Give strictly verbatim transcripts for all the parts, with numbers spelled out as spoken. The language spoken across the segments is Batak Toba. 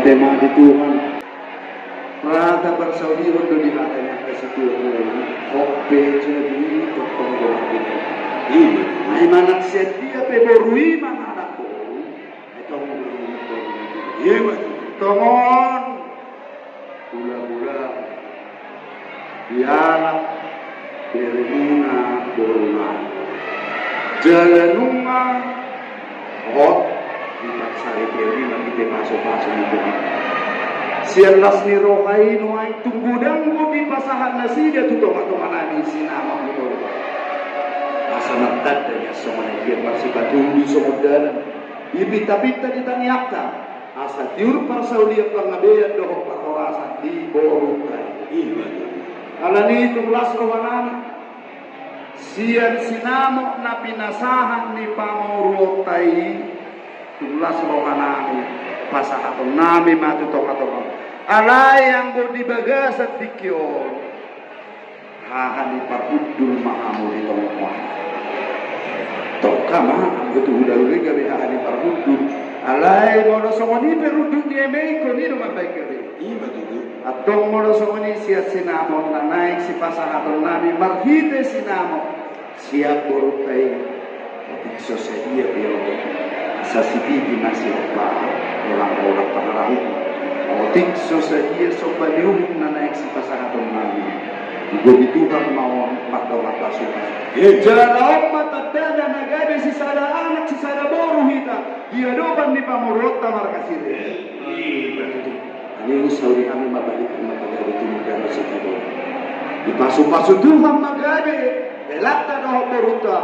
Tema di Tuhan. Rata parsaulihon do di hata ni angka situan. Hope jadi tongtong do hati. Iya. Ai manang sian dia pe boru i manganak boru. Ai tong boru i. Iya, betul. Tongon. Hula-hula. Dialap beremuna boruna. Jala nunga hot di parsaripeon i marhite pasu-pasu ni Tuhan. Sian las ni roha i nuaeng tung godang do dipasahat nasida tu tonga-tonga nami sinamot ni boru. Asa martanda nian songon i, dia marsipatudu songon dalan. Dipinta-pinta di tangiangta. Asa tiur parsaulian panggabean dohot parhorasan di borunta i. Ima tutu. Alani i tung las rohanami. Sian sinamot na pinasahat ni pamoruonta i, tung las rohanami, pasahatonnami ma tu tonga-tonga. Alai anggo di bagasan tingki on, haha ni parhundul ma hamu di tonga-tonga. Tongka ma, anggo tu hula-hula i gabe haha ni parhundul. Alai molo songon i pe rundut ni eme ingkon i do mambaen gabe. Ima tutu. Antong molo songon i sian sinamot na naeng sipasahatonnami marhite sinamot sian borunta i. Otik so sadia pe on, asa sititi ma sihompa, holang-holang pangarahutna. Otik so sadia somba ni uhum na naeng sipasahatonnami. Digohi Tuhan ma on mardongan pasu-pasu. Jala on ma tandana na gabe sisada anak sisada boru hita di adopan ni pamoruonta marga Siregar. Ima tutu. Alai saulihami ma balik ma pagabe timur danau sitadoan. Dipasu-pasu Tuhan ma gabe helanta dohot borunta.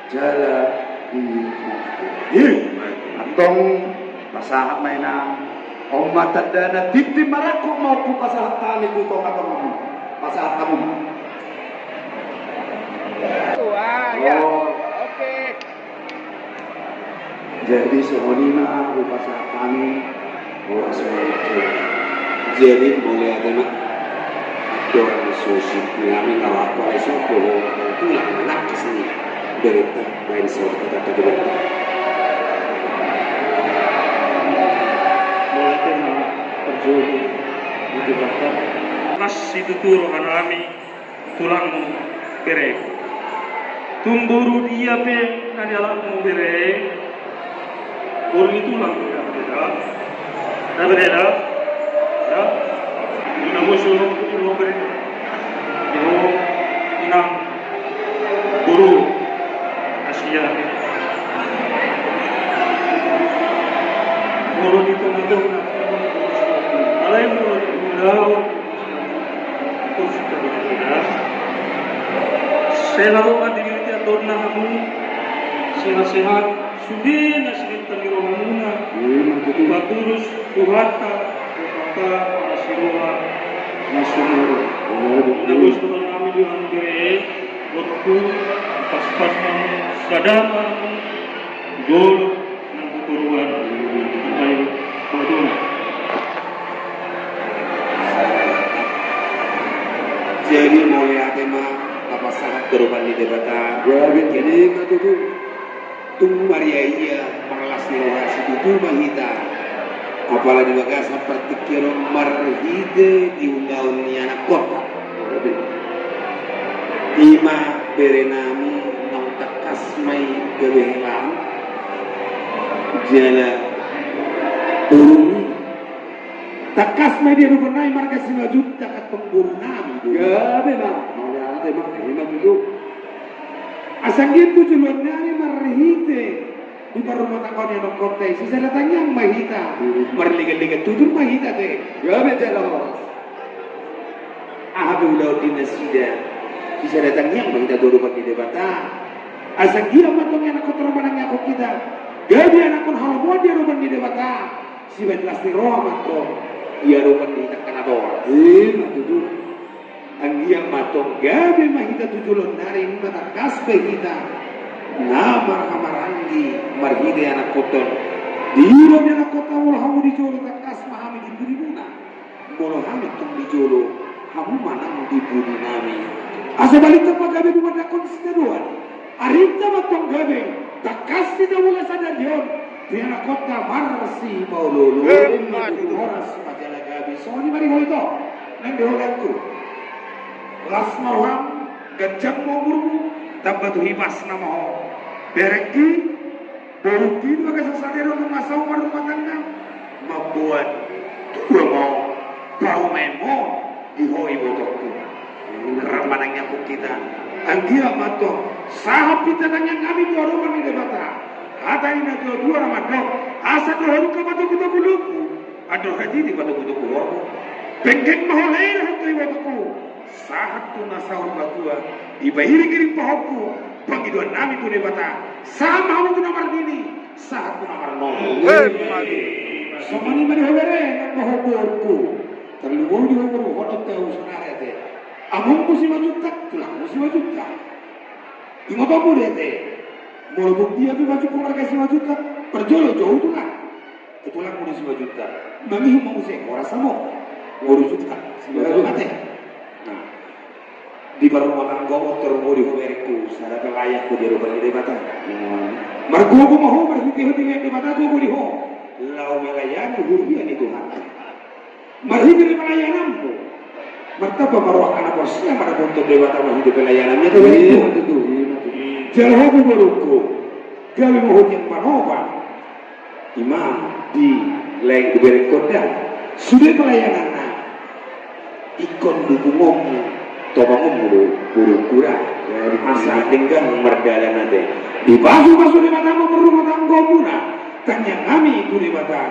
Jala i. Antong pasahat ma inang. On ma tandana, tintin marangkup ma on hupasahat hami tu tonga-tongamu. Pasahat hamu ma. Wah, ya. Oh. Oke. Jadi songon i ma hupasahat hami. Jadi mauliate ma. Dorang sosip ni hami na rap pala so doho tulang manangkas ni berita main so kata kata berita. Mauliate ma parjolo di Debata. Las situtu rohanami. Tulangmu bere. Tung boru dia pe na nialapmu bere. Boru ni tulang da bere da. Da bere da. Da. Ina mo suruh mo bere. Yo, inang boru Asia. Boru ni tulang da. Alai boru ni tulang. Selalu mandiri di atur na hamu, sehat-sehat, sude na sininta ni rohamuna, paturus Tuhanta, Tuhanta, parasiroha na sumurung. Na boi Tuhan nami di hambere, waktu pas-pas hamu, sadar hamu, jolo, Jadi mauliate ma tapasahat tu adopan ni Debata. Jadi ma tutu. Tung maria ia marlas ni roha situtu ma hita. Apala di bagasan partingkian on marhite di ulaon ni anakkonta. Ima bere nami naung tangkas ma i gabe helam. Jala boru i tangkas ma i di adopan nami marga Simanjuntak antong boru nami do. Gabe ma, mauliate ma, ima tutu. Asa anggiat tu joloan nami marhite di parrumatanggaon ni anakkonta i sisada tangiang ma hita. Marlegan-legan tutur ma hita te. Gabe jala horas. Aha pe ulaon ni nasida, sisada tangiang ma hita tu adopan ni Debata. Asa anggiat ma antong ianakhon ro manangianghon hita, gabe anakhon halomoan di adopan ni Debata. Sibaen las ni roha ma antong di adopan ni hita angka na torop. Ima tutu. Anggiat ma antong gabe ma hita tu joloan nari, ima tangkas be hita na marhahamaranggi marhite anakhonta on. Didok ni anakkonta, molo hamu di jolo tangkas ma hami di pudimuna. Molo hami tung di jolo, hamu ma nang di pudi nami. Asa balintang ma gabe dumandangkon sitadoan. Arinta ma tong gabe, tangkas hita mula sadari on. Di anak kota marsipaoloolo. Emma tutu. Horas ma jala gabe. Songon i ma di ho ito, nang di ho, lelengku. Las ma roham, ganjang ma umurmu, tamba tu hipasna ma ho. Berengki, borungki, di bagasan sadari on nunga saut marrumah tangga, mamboan tua ma ho, parumaen ma ho di ho ibotongku. Rap ma nang i, angkup hita. Anggiat ma antong sahat pinta tangiang nami tu adopan ni Debata. Hata ni natuatua na mandok: Asa dohononku ma togutogu lombu, andor hatiti ma togutogu horbo. Penggeng ma ho, leleng, tu ibotongku, sahat tu na saur matua, dipairingiring pahompu pangidoan nami tu Debata. Sahat ma hamu tu na marnini, sahat tu na marnono. Emma tutu. Songon i ma di ho, bere, nang ho, borungku. Tarlumobi di ho, boru, ho do tau saonari, ate. Amongmu Simanjuntak, tulangmu Simanjuntak. Ingotonmu do, ate. Molo tung dia pe masuk keluarga Simanjuntak, parjolo jou tulang. Tulangmu do Simanjuntak. Mangihut ma muse, horas hamu. Boru Juntak, Simanjuntak, ate. Nah, di parrumah tanggaon on tarlumobi di ho, berengku, sada pelayan ho di adopan ni Debata. Margogo ma ho marhitehon dilehon Debata gogo di ho laho melayani huria ni Tuhanta. Marhite pelayananmu, martamba ma roha na porsea maradophon Debata marhite pelayananmu, ate, berengku. Emma tutu, emma tutu. Jala ho pe, borungku, gabe ma ho tiang panopa. Ima di laengku, berengku, da sude pelayananna, ingkon dukungonmu, topangonmu do, borungku, da. Asa denggan mardalan, ate. Dipasupasu Debata ma parrumah tanggaonmuna. Tangiang nami tu Debata,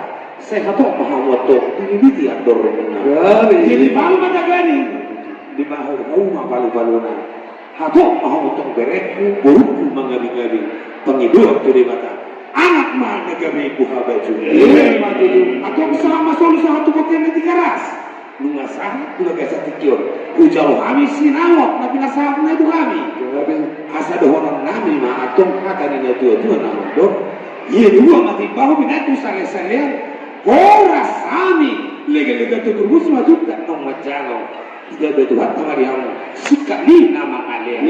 sai hatop ma hamu antong dililiti andormuna. Jadi palu ma taganing, dipahu hauma palupaluna. Hatop ma hamu antong, berengku, borungku, mangabingabi pangidoan tu Debata. Anak ma na gabe buhabaju. Emma tutu. Antong sahat ma solu, sahat tu bontean ni Tigaras. Nunga sahat tu bagasan tingki on, hujalo hami sinamot na pinasahatna tu hami. Asa dohonon nami ma antong hata ni natuatua na mandok: Ia dibuat ma timbahu, binahen tu salesalean. Horas hami, leganlegan tu turpuk Simanjuntak naung manjalo. Dijaga Tuhanta ma di hamu, singkat ni na mangalean.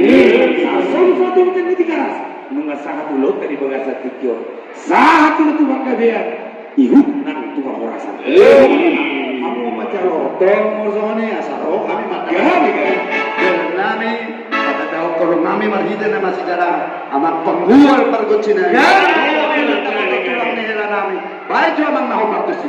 Sahat solu, sahat tu bontean ni Tigaras. Nunga sahat ulaonta di bagasan tingki on, sahat tu panggabean, ihut nang tu parhorasan. Hamu ma manjalo. Tong molo songon i, asa ro hami mandok. Gabe, gabe. Dohonon nami, pangkatahon nami marhite na masijara, amang panggual pargonsi nami. Gabe. Tulang ni hela nami. Baen jo amang na hombar tusi.